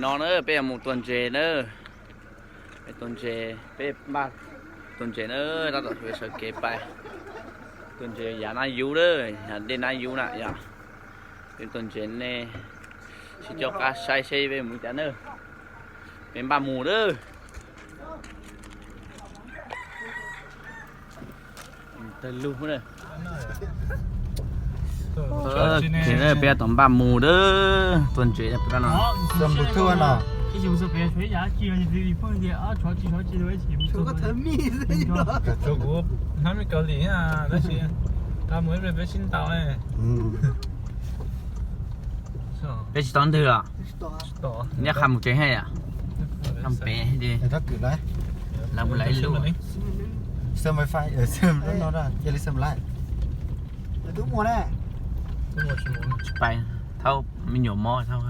No na peb yuav mus tua ntses na. Peb tua ntses, peb npaj tua ntses na, tab tom sawv kev pais. Tua ntses yav nab yub na, yav dej nab yub na yom. Peb tua ntses nej sib coj qab saib seb peb mus li cas na. Peb npaj mus na. Tawg lug na. Peb tom npaj mus na, tua ntses no. Mus thuaj no. Hnab me Kaus Lim tab sis mus peb sib ntaus. Peb tsis tau ntwg los? Neb qha mus tsev haj yam. Peb lawv mus lawv ib lub. Xwb no, cia li xwb lawm. Tsis pais, thaub me nyuam mob thaub.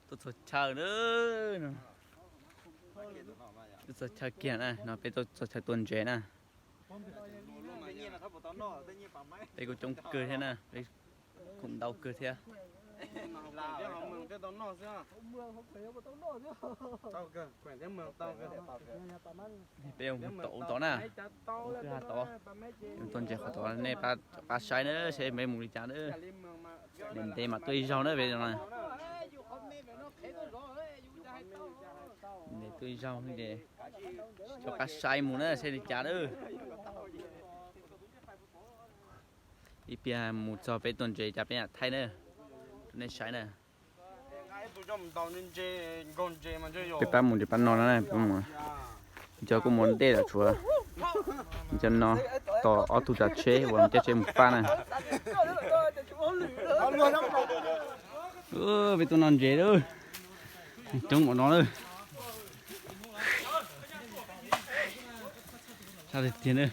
Tuaj txog chaw na. Tuaj txog chaw kiag na, no peb tuaj txog chaw tua ntses na. Peb kuj coob kawg thiab na, peb kuj ntau kawg thiab. Peb mus tod ub tod na, tua ntses qhov tod, nej pab saib na seb peb mus li cas na. Ntev ntev mas tuaj ib zaug na peb no. Ntev tuaj ib zaug ces coj qab saib mus na seb li cas na. Ib pliag mus txog peb tua ntses cas peb mam thaij na, rau nej saib na. Peb pab mus ces pab no no na, peb mus. Cov kuj mus ntej lawm tshuav cov no, tos ob tug tsav tsheb uas coj tsheb mus pab na. Peb tuaj noj ntses lawm, coob npaum no lawm. Sab tiag tiag na.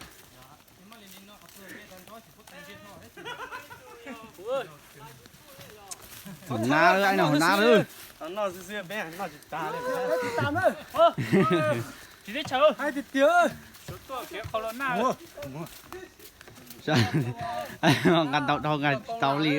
Hauv nab lawm, ai no hauv nab lawm. Nqa tau dhau nqa tsis tau li.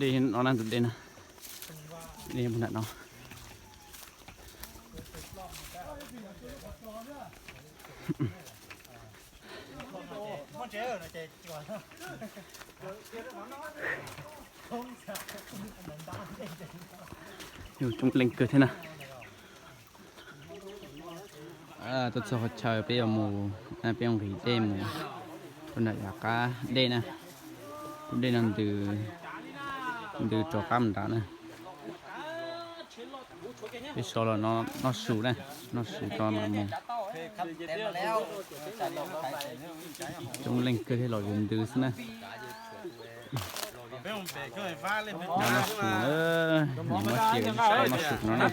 Dej no na, tus dej no, dej puag nram no. Yus coob leej kawg thiab na. Tuaj txog qhov chaw peb yuav mus, peb yuav nqis dej mus rau nram yav qab dej na. Tus dej no ntws, ntws rov qab mus nrad na. Peb so los noj su na, noj su tso mam mus. Coob leej kawg thiab los yuav ntws xwb na. Noj su, noj su no na.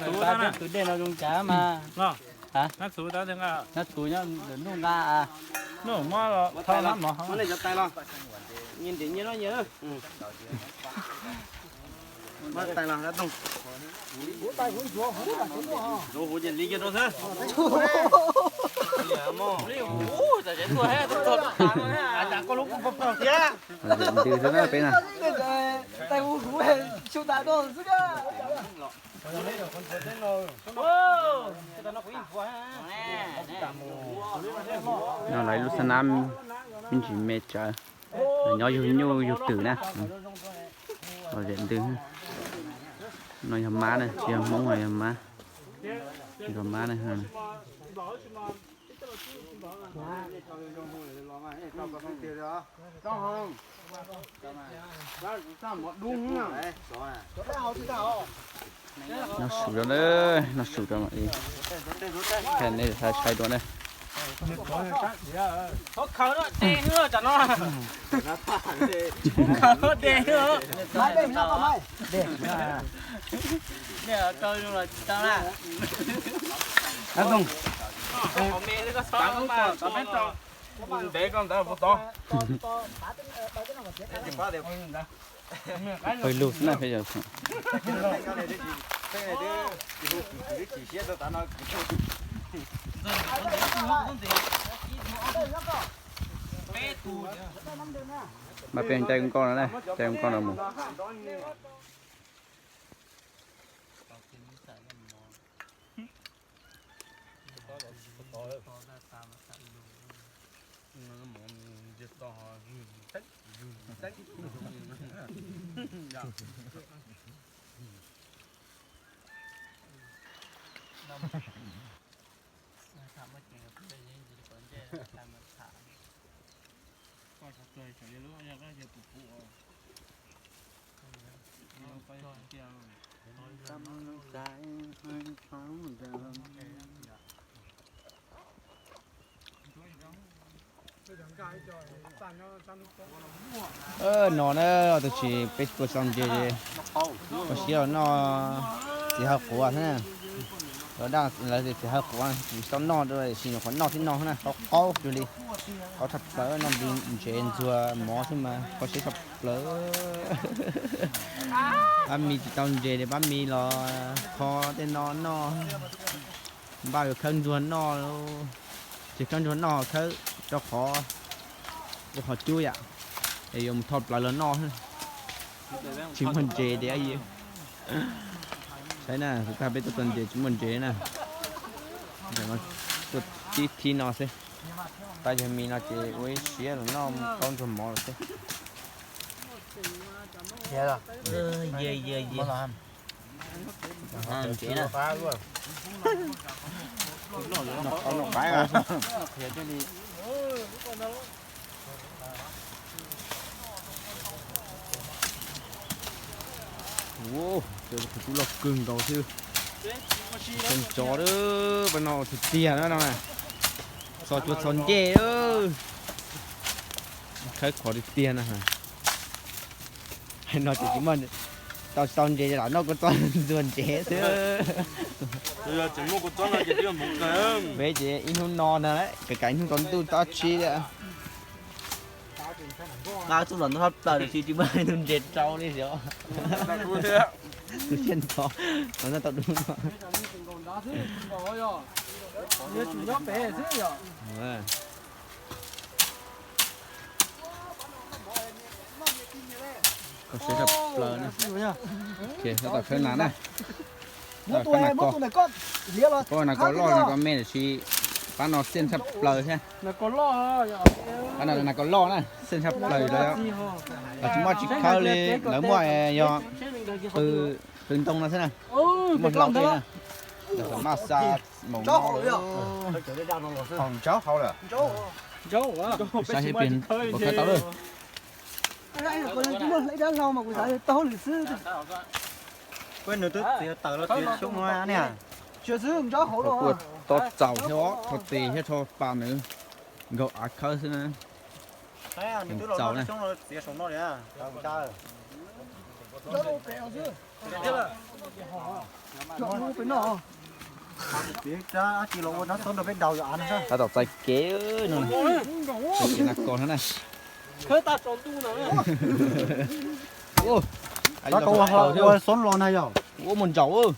Ntws xwb na peb na. No lawv lub xab nab me ntsis me tsawv, nyob yug nyuj yug twm na. Los zem ntws. No yog mab na, tsis yog hmoob, yog mab, yog mab na. Noj su rau na, noj su rau mam li thaij nej saib dua na. Thov khaws no de xwb tsam no. Khaws no de xwb. Ntev koj ntawd puas tod? Pawg lug xwb na peb yog. Mas peb caij nkoj no na, caij nkoj no mus. No na, tab sis peb tuaj sau ntses, ua siab los noj txiv hawj quav thiab na. Los daj lawv tias txiv hawj quav tsis tau noj, tsis nyuam qhuav noj thiab no na, qaub qaub cuag li. Qaub tshaj plaws, noj ntses ntxuag mov xwb mas kho siab tshaj plaws. Pab mi tsis tau ntses li, pab mi los kho tej no noj. Npaj yuav khawb ntsuag noj, tsis khawb ntsuag noj khawb rau qhov ua qhov cub yam es yuav mus thoj plaws los noj. Tsis muaj ntses tiag. Saib na, tag peb tuaj tua ntses tsis muaj ntses na. Tuaj tib thib no xwb. Tab yog mi no ces ua ib siab los noj qaub ntsuag mov lawm xwb. Ua, kuv tub loj kawg nkaus xwb. Tsov, pab no tiag tiag na no. Txhos cuag txhos ncej. Khawb qhov tiag tiag na. No ces tsis muaj, tau tsis tau ntses lam noj kua txob ntxuag ntses xwb. Peb ces ib hnub no ntag, kav kav ib hnub tsaus ntuj tab tsis li. Nqa txuj lom ntuj hab plaws tsis tsis muaj tus ntses rau li xyov. Tus siab ntxov los noj tau dub no. Kho siab tshaj plaws na. Tab tom khawb nas na. Khawb nas ko, pab nas ko loj nas ko me tiam sis pab no xyeej tshaj plaws thiab. Pab no nas ko loj na, xyeej tshaj plaws li. Los tsis muaj tsis khawb li, lawv muaj yog qws ntoo no xwb na. Tsis muaj hlau li na. Maj xa maum no. Saib seb puas khawb tau lawm. Kuj tob txaus thiab os, rho tes thiab rho pas nws nkaug av khawb xwb na. Txaus na. Tab tom txais kev no, txais kev nas ko no na. Ua mus ntsaum,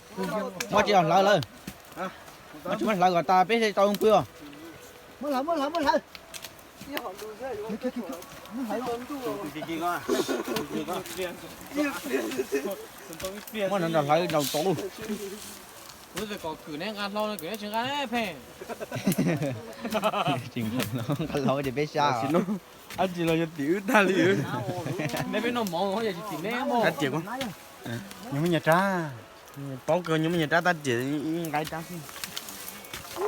muab tsis hlawv lawm, muab tsis muab hlawv kom tas peb tau pw os. Muab nrog hlawv nraus tau lub. Kuv kom kwm neb nqa hlau no kwm neb tsis nqa pheej. Tsis nqa hlau ces peb sab. Dab tsi los yog tim wb tag li. Neb peb noj mov yog tsis tim neb. Dab tsi, nyuag me nyuam rab, paub kawg nyuag me nyuam rab tab sis nqa ib rab xwb.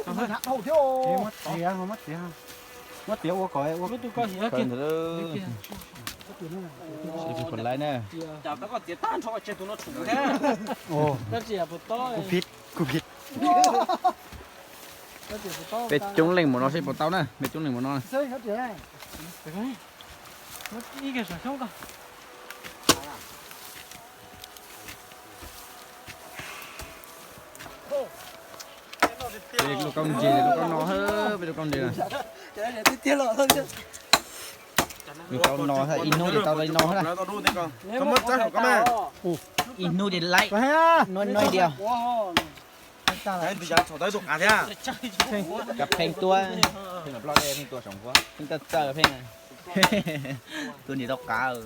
Muab txiav, muab txiav, muab txiav ua kom ua. Kuv phim, kuv phim. Peb coob leej mus no seb puas tau na, peb coob leej mus no. Peb lub kaub ntses, lub kaub no, peb lub kaub ntses na. Lub kaub no ib hnub ces tau li no na. Ib hnub ces laib, no no diam. Kab pheej tuaj, pheej txawj pheej, tuaj ntim tau qav.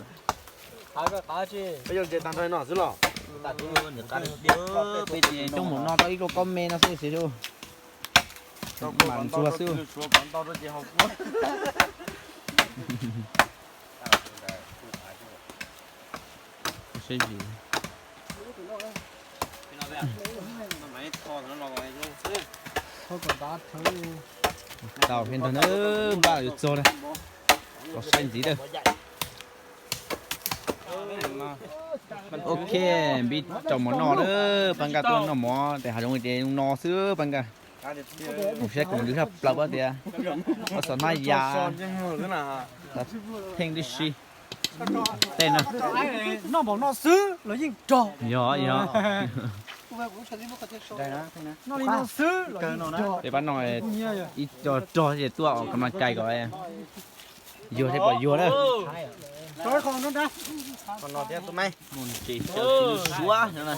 Peb ces coob mus no tau ib lub kaub me no xwb xwb. Mam ntxuag xwb. Seb zim. Tau peb ntag na, npaj yuav txog na. Los saib ntxiv na. Ok, npib tsaus mov noj na, pab nkaj tuaj noj mov tes hav zoov ces no xwb pab nkaj. Mus saib koom nws tshaj plaws pab tias, pab xov nab ya, pheej tib si. Tej no. Noj npaum no xwb los yeej rog. Yog, yog. Noj li no xwb los yeej rog. Peb pab no ib co rog ces tuaj ua kam mas kais kom yuag thiab pom yuag na. Mus ntses caw tsis suav no na.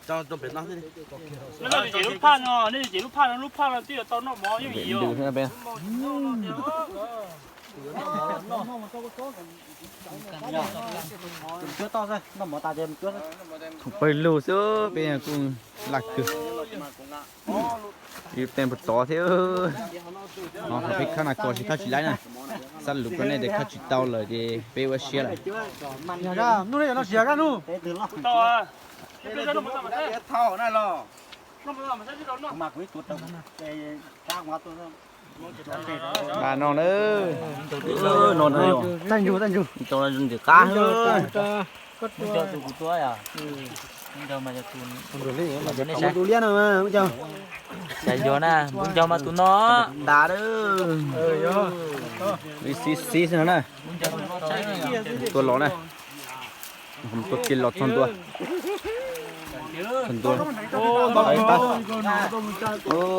Nej cem lub phaj no, nej cem lub phaj no, lub phaj no twb yuav tau noj mov yeej yog. Thoom pawg lug xwb peb kuj laj kawg. Ib teem puag tod thiab. Ho peb khab na ko tsis khab tsis laib na. Xab lus rau nej tias khab tsis tau lawm ces peb ua siab lawm. Npaj no na. No no, ntxim qab. Cas yog na, npawg Ncaug mas tus no. Nta, xib xib xwb no na. Tua los na. Tua kiag los txog ntua. Txog ntua.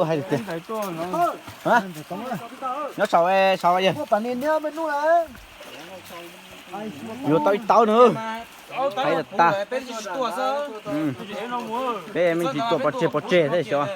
Hais tiag. Nyob saum, saum. Yuav tau ib taub na. Hais tag. Peb me ntsis tua pov tseg pov tseg thiab xyov.